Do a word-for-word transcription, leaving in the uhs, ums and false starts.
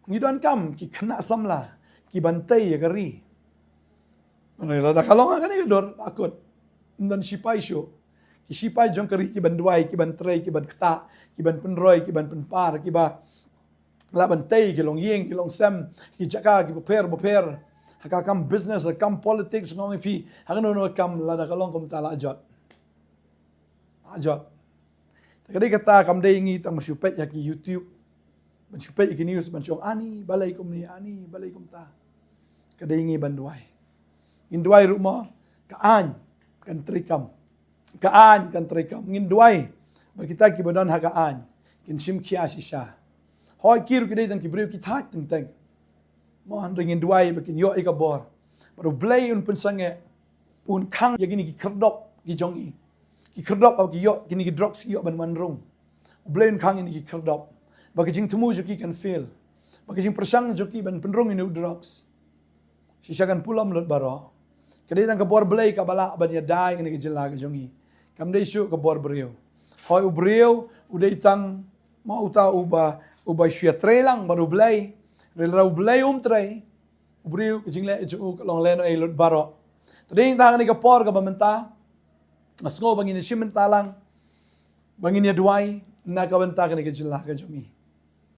Ngi donkam ki khynnah samla ki ban tei ïa ka ri. Mane lada ka long ha kane ka dur la kut. Ym don shipai shuh. Ki shipai jong ka ri ki ban duwai, ki ban trei, ki ban ktah, ki ban pynroi, ki ban pynpar, ki ba lah ban tei ki longïing, ki longsem, ki jaka ki bapher bapher. Ha ka kam business, ha ka kam politics, nga ong ïa phi, ha kano kano ka kam lada ka long kumta la jot. La jot. Te ka dei kata kam dei ngi tang ban shu peit ïa ki YouTube, ban shu peit ïa ki news, ban shu ong ani balei kumne, ani balei kumta. Ka dei ngi ban duwai. Ngin duwai ruh mo, ka aiñ kan treikam. Ka aiñ kan treikam. Ngin duwai ba kita kiba don ha ka aiñ kin shim khia shisha. Hooid ki ruh ki dei tang ki briew ki thait teng teng. Mo, hynrei ngin duwai ba kin ïoh ïa ka bor. Bad U Blei un pynsangeh, un khang ïa kine ki khyrdop ki jong ngi. Ki khyrdop ba ki ïoh, kine ki drugs ki ïoh ban wan rung. U Blei un khang ïa kine ki khyrdop ba ka jingthmu jong ki kan fail, ba ka jingpyrshang jong ki ban pynrung ïa une u drugs. Shisha kan pulom lut baroh. Ka dei tang ka bor Blei kaba lah ban ïada ïa kane ka jylla ka jong ngi. Kam dei shuh ka bor briew. Hooid u briew u dei tang mo uta uba, uba shu ïatrei lang bad U Blei. Hynrei lada U Blei um trei, u briew ka jingleh jong u ka long lehnohei lut baroh. Te dei tang kane ka por kaba mynta nga sngew ba ngin ïashim bynta lang, ba ngin ïaduwai na ka bynta kane ka jylla ka jong ngi.